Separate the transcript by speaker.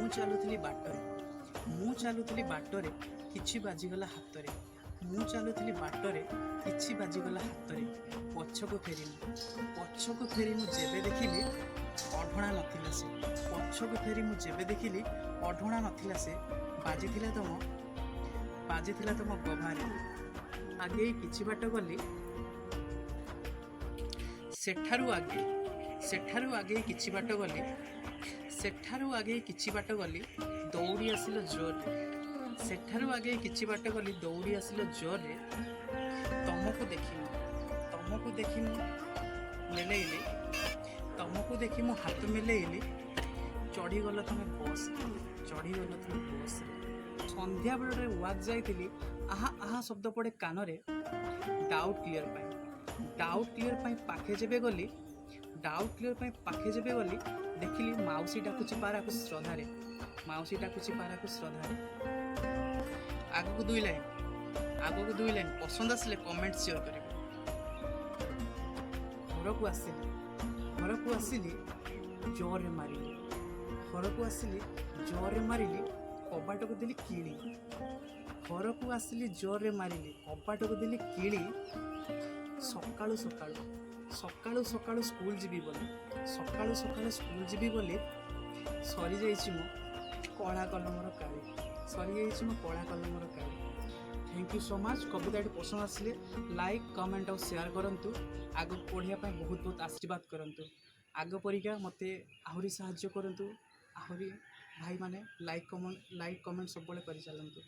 Speaker 1: ମୁଁ ଚାଲୁଥିଲି ବାଟରେ, ମୁଁ ଚାଲୁଥିଲି ବାଟରେ, କିଛି ବାଜିଗଲା ହାତରେ। ମୁଁ ଚାଲୁଥିଲି ବାଟରେ, କିଛି ବାଜିଗଲା ହାତରେ। ପଛକୁ ଫେରି ମୁଁ, ପଛକୁ ଫେରି ମୁଁ ଯେବେ ଦେଖିଲି, ଓଢ଼ଣା ନଥିଲା ସେ। ପଛକୁ ଫେରି ମୁଁ ଯେବେ ଦେଖିଲି, ଓଢ଼ଣା ନଥିଲା ସେ। ବାଜିଥିଲା ତମ, ବାଜିଥିଲା ତମ ଗଭାରେ। ଆଗେଇ କିଛି ବାଟ ଗଲି ସେଠାରୁ ଆଗେଇ, ସେଠାରୁ ଆଗେଇ କିଛି ବାଟ ଗଲି, ସେଠାରୁ ଆଗେଇ କିଛି ବାଟ ଗଲି, ଦୌଡ଼ି ଆସିଲ ଜୋରରେ। ସେଠାରୁ ଆଗେଇ କିଛି ବାଟ ଗଲି, ଦୌଡ଼ି ଆସିଲ ଜୋରରେ। ତମକୁ ଦେଖି ମୁଁ, ତମକୁ ଦେଖି ମୁଁ ମିଲେଇଲି, ତମକୁ ଦେଖି ମୁଁ ହାତ ମିଲେଇଲି। ଚଢ଼ିଗଲ ତମେ ବସ୍ରେ, ଚଢ଼ିଗଲ ତମେ ବସ୍ରେ। ସନ୍ଧ୍ୟାବେଳରେ ୱାକ୍ ଯାଇଥିଲି, ଆହା ଆହା ଶବ୍ଦ ପଡ଼େ କାନରେ। ଡାଉଟ୍ କ୍ଲିୟର ପାଇଁ, ଡାଉଟ୍ କ୍ଲିୟର ପାଇଁ ପାଖେ ଯେବେ ଗଲି, ଡାଉଟ୍ କ୍ଲିୟର ପାଇଁ ପାଖେ ଯେବେ ଗଲି, ଦେଖିଲି ମାଉସୀ ଡାକୁଛି ପାରାକୁ ଶ୍ରଦ୍ଧାରେ, ମାଉସୀ ଡାକୁଛି ପାରାକୁ ଶ୍ରଦ୍ଧାରେ। ଆଗକୁ ଦୁଇ ଲାଇନ୍, ଆଗକୁ ଦୁଇ ଲାଇନ୍। ପସନ୍ଦ ଆସିଲେ କମେଣ୍ଟ ସେୟାର କରିବେ। ଘରକୁ ଆସିଲି, ଘରକୁ ଆସିଲି ଜୋରରେ ମାରିଲି, ଘରକୁ ଆସିଲି ଜୋରରେ ମାରିଲି, କବାଟକୁ ଦେଲି କିଳି। ଘରକୁ ଆସିଲି ଜୋରରେ ମାରିଲି, କବାଟକୁ ଦେଲି କିଳି। ସକାଳୁ ସକାଳୁ, ସକାଳୁ ସକାଳୁ ସ୍କୁଲ ଯିବି ବୋଲି, ସକାଳୁ ସକାଳୁ ସ୍କୁଲ ଯିବି ବୋଲି, ସରିଯାଇଛି ମୋ କଳା କଲମର କାଳି, ସରିଯାଇଛି ମୋ କଳା କଲମର କାଳି। Thank you so much. କବିତାଟି ପସନ୍ଦ ଆସିଲେ ଲାଇକ୍, କମେଣ୍ଟ ଆଉ ସେୟାର କରନ୍ତୁ। ଆଗକୁ ପଢ଼ିବା ପାଇଁ ବହୁତ ବହୁତ ଆଶୀର୍ବାଦ କରନ୍ତୁ। ଆଗ ପରିକା ମୋତେ ଆହୁରି ସାହାଯ୍ୟ କରନ୍ତୁ। ଆହୁରି ଭାଇମାନେ ଲାଇକ୍, କମେଣ୍ଟ, ଲାଇକ୍, କମେଣ୍ଟ ସବୁବେଳେ କରିଚାଲନ୍ତୁ।